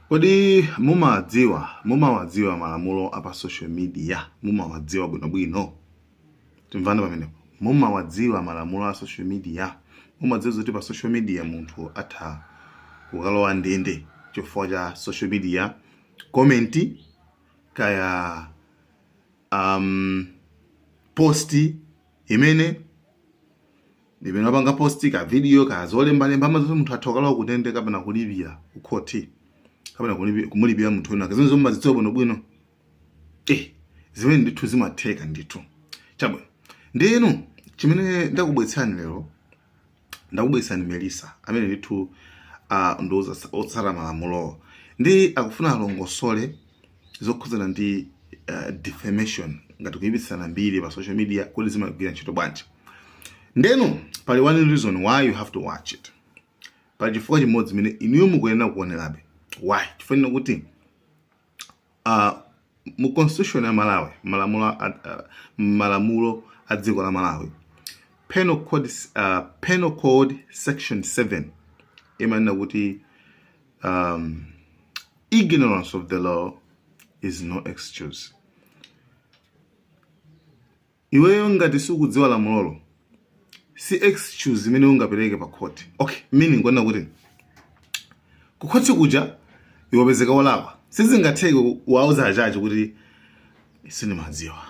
Kodi mumawadziwa malamulo a pa social media? Mumawadziwa bwinobwino? Timvane pamenepo. Mumawadziwa malamulo a social media? Mumadziwa zoti pa social media munthu atha kukalowa ndende chifukwa cha social media comment, kaya post imene wapanga post, ka video, ka zolembalemba, amadziwa munthu atha kukalowa kundende kapena kulipira kukhoti kapena kumulipira munthu wina? Zimene mumazidziwa bwinobwino? Zimene ndithu zimatheka ndithu. Chabwino, ndinu chimene ndakubweretsani lero, ndakubweretsani Melissa amene ndithu ndi otsata malamulowo, ndi akufuna alongosole zokhudzana ndi defamation, ngati kuyipitsana mbiri pa social media, kuti zimagwira ntchito bwanji. Ndenu pali one reason why you have to watch it. Pali chifukwa chimodzi imene inuyo mukuyenera kuonerabe. Why? Chifukwa kuti mu constitution ya Malawi, malamulo a dziko la Malawi, penal code section 7 imanena kuti ignorance of the law is no excuse. Iweyo ngati sikudziwa lamulolo, si excuse imene ungapereke pa court. Okay, meaning kuona kuti ku court kuja iwapezeka wolakwa, sizingatheke wauza ajaji kuti sindimadziwa,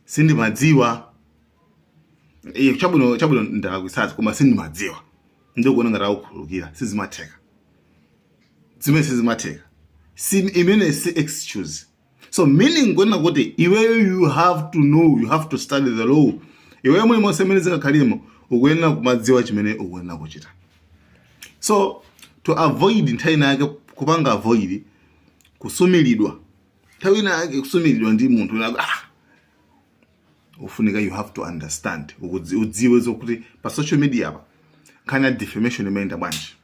sindimadziwa. Iye chabwino, chabwino, ndalakwitsazi koma sindimadziwa, ndikuona ngati akukhululukira. Sizimatheka zimene, sizimatheka. Si imene si excuse. So meaning kuona kuti iweyo you have to know, you have to study the law. Iweyo mulimonse imene zingakhalimo, ukuyenera kumadziwa chimene ukuyenera kuchita. So to avoid nthawi ina yake kupanga avoid kusumiridwa, nthawi ina yake kusumiridwa ndi munthu wina, ufunika you have to understand, udziwe zokuti pa social media apa nkhani ya defamation imayenda bwanji.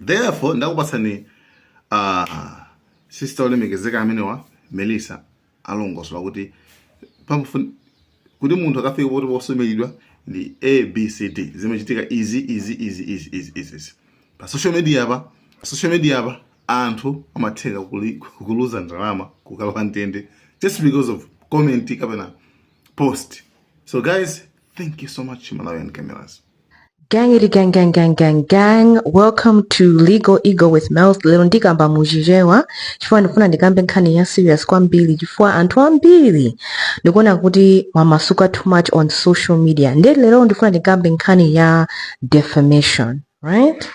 Therefore ndakupatsani sister olemekezeka amenewa Melissa, alongosola kuti kuti munthu akafike poti posumiridwa ndi A B C D, zimachitika izi, izi, izi, izi, izi, izi, izi. Pa social media apa, pa social media apa anthu amatheka kuluza ndalama, kukalowa ndende just because of comment kapena post. So guys, thank you so much. Malawian Cameras. Gangity gang gang gang gang gang. Welcome to Legal Eagle with Mels. Lero ndikamba muchichewa chifukwa ndifuna ndikambe nkhani ya serious kwambiri, chifukwa anthu ambiri ndikuona kuti mwamasuka too much on social media. Ndiye lero ndifuna ndikambe nkhani ya defamation, right?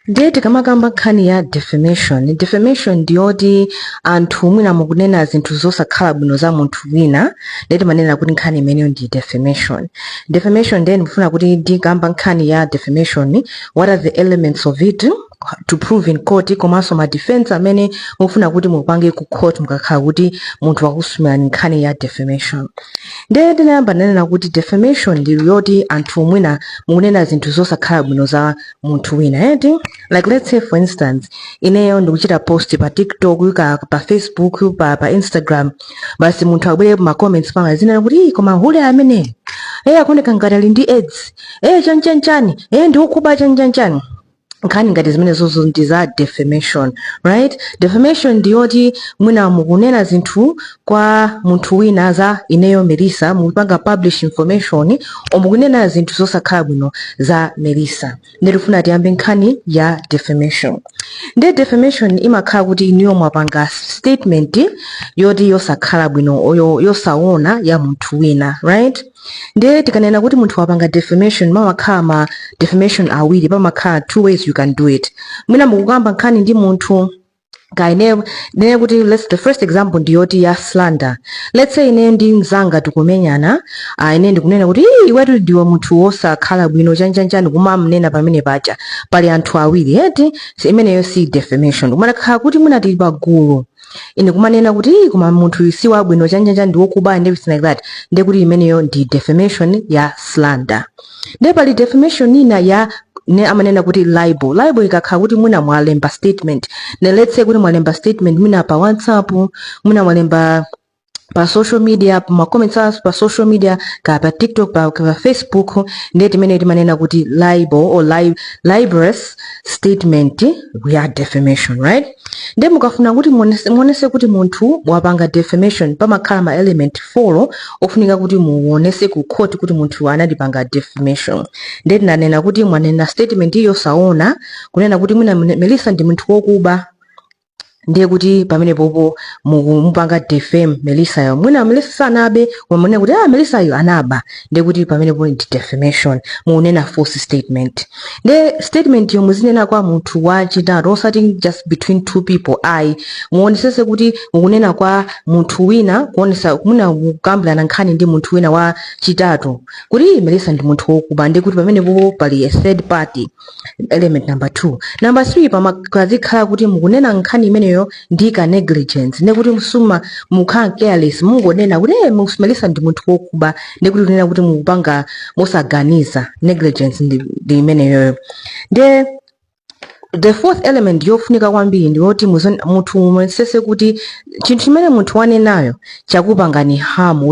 Ndiye tikamakamba nkhani ya defamation, defamation ndiyoti anthu mwina mukunena zinthu zosakhala bwino za munthu wina. Ndiye timanena kuti nkhani imeneyo ndi defamation. Defamation, ndiye ndifuna kuti ndikamba nkhani ya defamation, what are the elements of it to prove in court, komanso ma defense amene mufuna kuti mupange ku court mukakhala kuti munthu wakusumirani nkhani ya defamation. Ndiye ndinayamba ndanena kuti defamation ndi yoti anthu mwina mukunena zinthu zosakhala bwino za munthu wina, eti? Like, let's say for instance, ineyo ndikuchita post pa TikTok, ka pa Facebook, pa Instagram, basi munthu abwere ma comments panga zinena kuti, "Ii, koma hule amene akuoneka ngati ali ndi AIDS, chanchanchani, ndi ukuba, chanchanchani." Nkhani ngati zimene zozo ndi za defamation, right? Defamation ndiyoti mwina mukunena zinthu kwa munthu wina za ineyo Melissa, mukupanga publish information o mukunena zinthu zosakhala bwino za Melissa. Ndikufuna tiyambe nkhani ya defamation. Ndiye defamation imakhala kuti inuyo mwapanga statement yoti yosakhala bwino, oyo yosaona ya munthu wina, right? Ndiye tikanena kuti munthu wapanga defamation, pamakhala ma defamation awiri, pamakhala two ways you can do it. Mwina mukukamba nkhani ndi munthu kaine, nene kuti let's, the first example ndiyoti ya slander. Let's say ine ndi mzanga tikumenyana, ine ndikunena kuti, "Ii, iwetu ndiwe munthu wosakhala bwino, chanchanchani," kumamnena pamene paja pali anthu awiri, eti? Imeneyo si defamation. Kumanakhala kuti mwina tili pagulu, ine kumanena kuti, "Ii, koma munthu uyu si wabwino, chanchanchani, ndi wokuba," and everything like that, ndiye kuti imeneyo ndi defamation ya slander. Ndiye pali defamation ina ya ne amanena kuti libel. Libel ikakhala kuti mwina mwalemba statement, ne let's say kuti mwalemba statement mwina pa WhatsApp, mwina mwalemba pa Pa social media, pa comments pa social media, ka pa TikTok, pa Facebook, ndiye timene timanena kuti libel or libelous statement ya defamation, right? Ndiye mukafuna kuti muonese kuti munthu wapanga defamation, pamakhala ma element 4 ofunika kuti muonese ku court kuti munthu anatipanga defamation. Ndiye tinanena kuti mwanena statement iyo saona, kunena kuti mwina Melissa ndi munthu wokuba, ndiye kuti pamene popo mupanga defame Melissa yo. Mwina Melissa sanabe, koma munena kuti, "Ah, Melissa yo anaba," ndiye kuti pamenepo ndi defamation, munena false statement. Ndiye statement yo muzinena kwa munthu wachitatu, osati just between two people, ayi. Muonesese kuti mukunena kwa munthu wina, kuonesa mwina kukambirana nkhani ndi munthu wina wachitatu kuti Melissa ndi munthu wokuba, ndiye kuti pamenepo pali a third party, element number two. Number three, pamazikhala kuti mukunena nkhani imeneyo ndi ka negligence, ndiye kuti msuma mukhala careless, mungonena kuti, "Eh, Melissa ndi munthu wokuba," ndiye kuti kunena kuti mukupanga mosaganiza, negligence ndi imeneyoyo. Ndiye the fourth element yofunika kwambiri ndi yoti munthu muonesese kuti chinthu chimene munthu wanenayo chakupangani harm,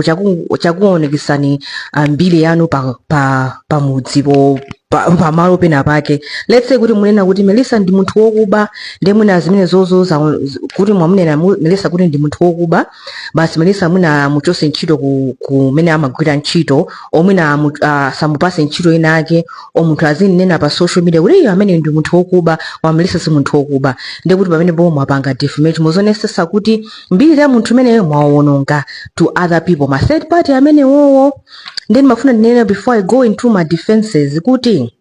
chakuonekesani mbiri yanu pa mudzipo, pamalo pena pake. Let's say kuti munena kuti Melissa ndi munthu wokuba, ndiye mwina zimene zozo kuti mwamunena Melissa kuti ndi munthu wokuba, basi Melissa mwina muchose ntchito kumene amagwira ntchito, omwina samupase ntchito ina ake, o munthu azinena pa social media kuti iyo amene ndi munthu wokuba, wa Melissa si munthu wokuba, ndiye kuti pamene mwapanga defamation. Muzonesesa kuti mbiri ya munthu imeneyo mwawononga to other people, ma third party amene wowo. Then mafuna ndinene before I go into my defenses kuti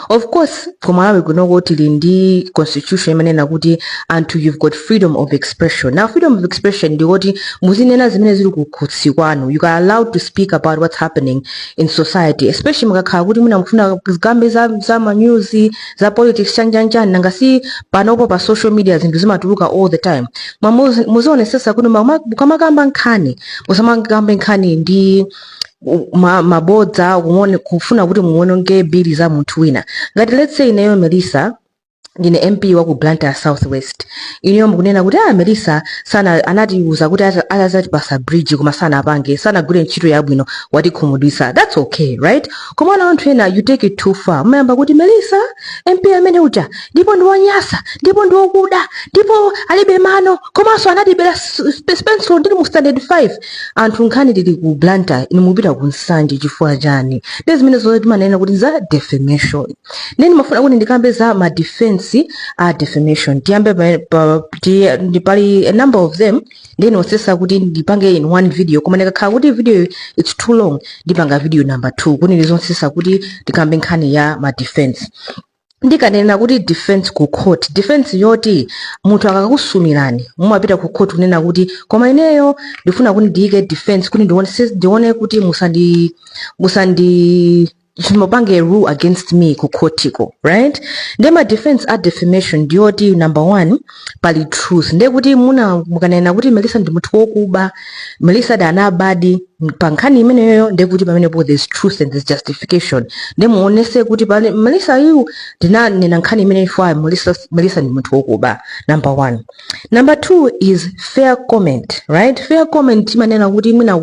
of course kumalawi kunoko tili ndi constitution imanena kuti anthu, you've got freedom of expression. Now, freedom of expression ndikuti muzinena zimene zili kukhosi kwanu. You are allowed to speak about what's happening in society, especially mukakhala kuti mwina mufuna zikambe za ma news, za politics, chanjanjani. Nanga si panopo pa social media zinthu zimatuluka all the time? Muzionesesa kuti mukamakamba nkhani, musamakambe nkhani ndi mabodza, kufuna kuti muwononge mbiri za munthu wina. Ngati let's say ineyo Melissa ndine MP wa ku Blantyre South West, ineyo mukunena kuti, "Ah, Melissa sana anatiuza kuti azatipasa bridge, koma sanapange, sanagwire ntchito yabwino, watikhumudwitsa." That's okay, right? Koma ana anthu ena, you take it too far, mumayamba kuti, "Melissa MP amene uja ndipo ndi wanyasa, ndipo ndi wokuda, ndipo alibe mano, komanso anatibera pencil ndili mu standard 5." Anthu nkhani tili ku Blantyre, inu mupita ku Nsanje chifukwa chani? Ndi zimene zote timanena kuti za defamation. Then mafuna kuti ndikambe za ma defense a defamation. Tiyambe pali a number of them, then osesa kuti ndipange in one video, koma ndikakhala kuti video it's too long, ndipanga video number 2 kuti ndizonsesa kuti ndikambe nkhani ya ma defense. Ndikanena kuti defense ku court, defense yoti munthu akakusumirani, mumapita ku court kunena kuti, "Koma ineyo ndifuna kuti ndiyike defense kuti ndione kuti musandi mupange rule against me ku courtiko," right? Ndiye ma defense a defamation ndiyoti number one, pali truth. Ndiye kuti muna mukanena kuti Melissa ndi munthu wokuba, Melissa da anabadi pa nkhani imeneyoyo, ndiye kuti pamenepo there's truth and there's justification. Ndiye muonese kuti pale Melissa yu ndinanena nkhani imeneyo ifwa Melissa ndi munthu wokuba, number one. Number two is fair comment, right? Fair comment imanena kuti mwina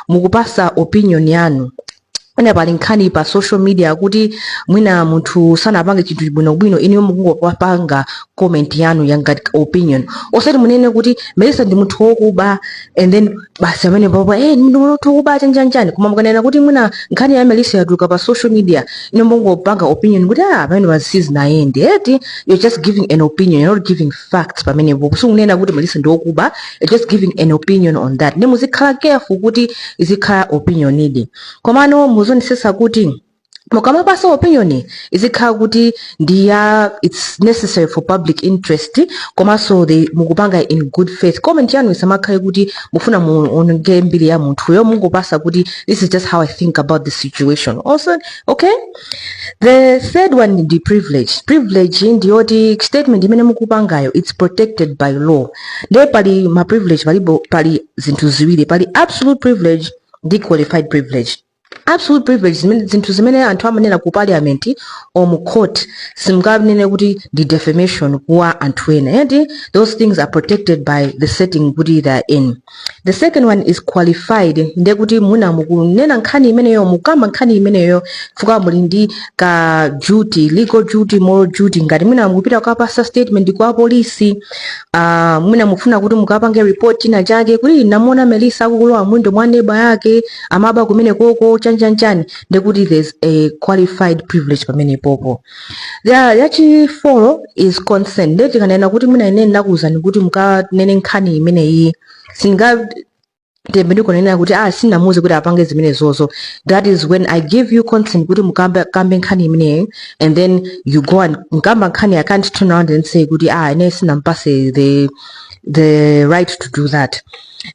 mukupasa opinion yanu, mwina pali nkhani pa social media kuti mwina munthu sanapange chinthu bwinobwino, inu mukungopanga comment yanu yangati opinion, osati munene kuti Melissa ndi munthu wokuba and then basi amene popo, "Eh, ndi munthu wokuba," chanjanjani. Koma mukanena kuti mwina nkhani ya Melissa yatuluka pa social media, inu mungopanga opinion kuti, "Ah, pamene pasizinayende eti," you're just giving an opinion, you're not giving facts pamenepo. Simunena kuti Melissa ndi wokuba, you're just giving an opinion on that. Ndi muzikhala careful kuti izikhala opinion idi. Komano muzonesesa kuti mukamapasa opinion, izikhala kuti ndiya it's necessary for public interest, komanso mukupanga in good faith. Comment yanu isamakhale kuti mufuna muononge mbiri ya munthuyo, mungopasa kuti, "This is just how I think about the situation also." Okay, the third one ndi privilege. Privilege ndiyoti statement imene mukupangayo, it's protected by law. Ndiye pali ma privilege, palibo, pali zinthu ziwiri: pali absolute privilege ndi qualified privilege. Absolute privilege, zinthu zimene anthu amanena ku parliament or mu court, simunganene kuti ndi defamation kwa anthu ena, and those things are protected by the setting kuti they are in. The second one is qualified, ndiye kuti muna mukunena nkhani imeneyo, mukamba nkhani imeneyo chifukwa muli ndi ka duty, legal duty, moral duty. Ngati mwina mukupita kukapasa statement kwa polisi, mwina mufuna kuti mukapange report china chake kuti namuona Melissa akukulowa mwindo mwa neighbor yake, amaba kumene koko, chanchanchani, ndekuti there's a qualified privilege pamene popo. Yachi 4 is consent. Ndiye tikanena kuti mwina ine ndakuwuzani kuti mukanene nkhani imeneyi, singa tembe ndikunena kuti, "Ah, sinamuuze kuti apange zimene zozo." That is when I give you consent kuti mukambe kambe nkhani imeneyi, and then you go and mkamba nkhani. I can't turn around and say kuti, "Ah, ine sinampase the right to do that."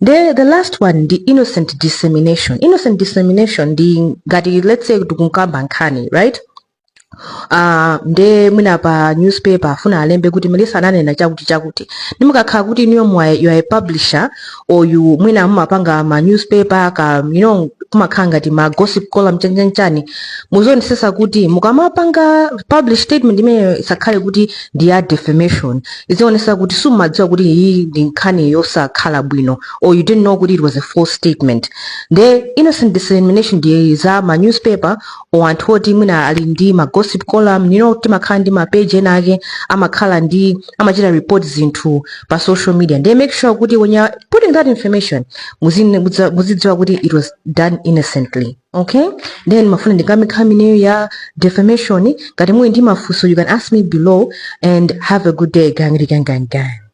The last one, the innocent dissemination. Innocent dissemination ndi ngati, let's say, tikukamba nkhani, right? Nde mwina pa newspaper afuna alembe kuti Melissa ananena chakuti chakuti. Nimukakhala kuti inuyo you are a publisher or you mwina mumapanga ma newspaper ka, kumakhala ngati ma gossip column, chanchanchani, muzionesesa kuti mukamapanga publish statement imeneyo isakhale kuti ndi ya defamation. Izionesa kuti sumadziwa kuti iyi ndi nkhani yosakhala bwino, or you didn't know kuti it was a false statement. Nde innocent dissemination ndi za ma newspaper or anthu oti mwina ali ndi ma gossip column. Timakhala ndi ma page ena ake amakhala ndi amachita report zinthu pa social media. Ndiye make sure kuti when you're putting that information, muzidziwa kuti it was done innocently, okay? Then mafuna ndikambe nkhani imeneyo ya defamation. Ngati muli ndi mafunso, you can ask me below, and have a good day, gang gang gang gang.